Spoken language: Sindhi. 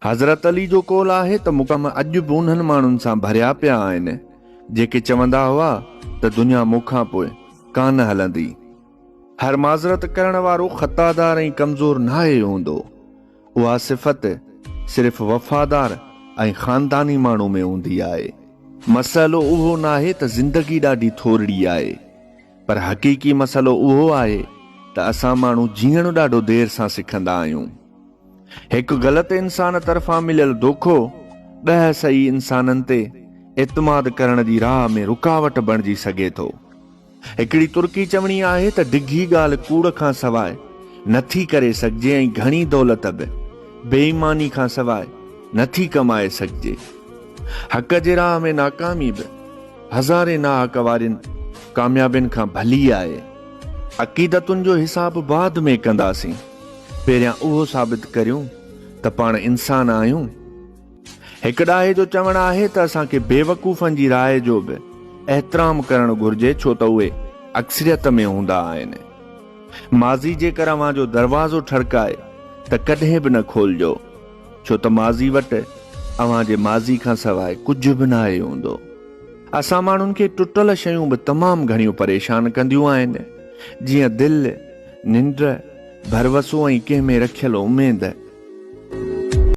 حضرت علي جو قول آهي ته مقام اڄ به انهن ماڻهن سان ڀريا پيا آهن، جيڪي چوندا هئا ته دنيا مون کان پوء ڪانه هلندي. هر معذرت ڪرڻ وارو خطادار ۽ ڪمزور ناهي هوندو. اها صفت صرف وفادار ۽ خانداني ماڻهو ۾ هوندي آهي. مسئلو اهو ناهي ته زندگي ڏاڍي ٿورڙي آهي، پر حقيقي مسئلو اهو آهي ته اسان ماڻهو جيئڻ ڏاڍو دير سان سکندا آهيون. هڪ غلط انسان طرفان مليل دوکو ڏهه صحيح انسانن تي اعتماد ڪرڻ جي راهه ۾ رڪاوٽ بڻجي سگهي ٿو. هڪڙي ترڪي چوڻي آهي ته ڊگهي ڳالهه ڪوڙ کان سواء نه ٿي ڪري سگهجي ۽ گهڻي دولت به بي ايماني کان سواء نه ٿي ڪمائي سگهجي. حق جي راهه ۾ ناڪامي به هزارين ناحق وارين ڪاميابين کان ڀلي آهي. عقيدتن جو حساب بعد ۾ ڪنداسين. پهريان اهو ثابت ڪريون ته پاڻ انسان آهيون. هڪ ڏاهي جو چوڻ آهي ته اسان کي بيوقوفن جي راء جو به احترام ڪرڻ گهرجي ڇو ته اهي اڪثريت ۾ هوندا آهن. ماضي جيڪر اوهان جو دروازو ٺڙڪائي ته ڪڏهن به نه کولجو ڇو ته ماضي وٽ اوهان جي ماضي کان سواء ڪجهه به ناهي هوندو. اسان ماڻهن کي ٽٽل شيون به تمام گهڻيون پريشان ڪنديون آهن جيئن دل، ننڊ، ڀروسو ۽ ڪنهن ۾ رکيل اميد.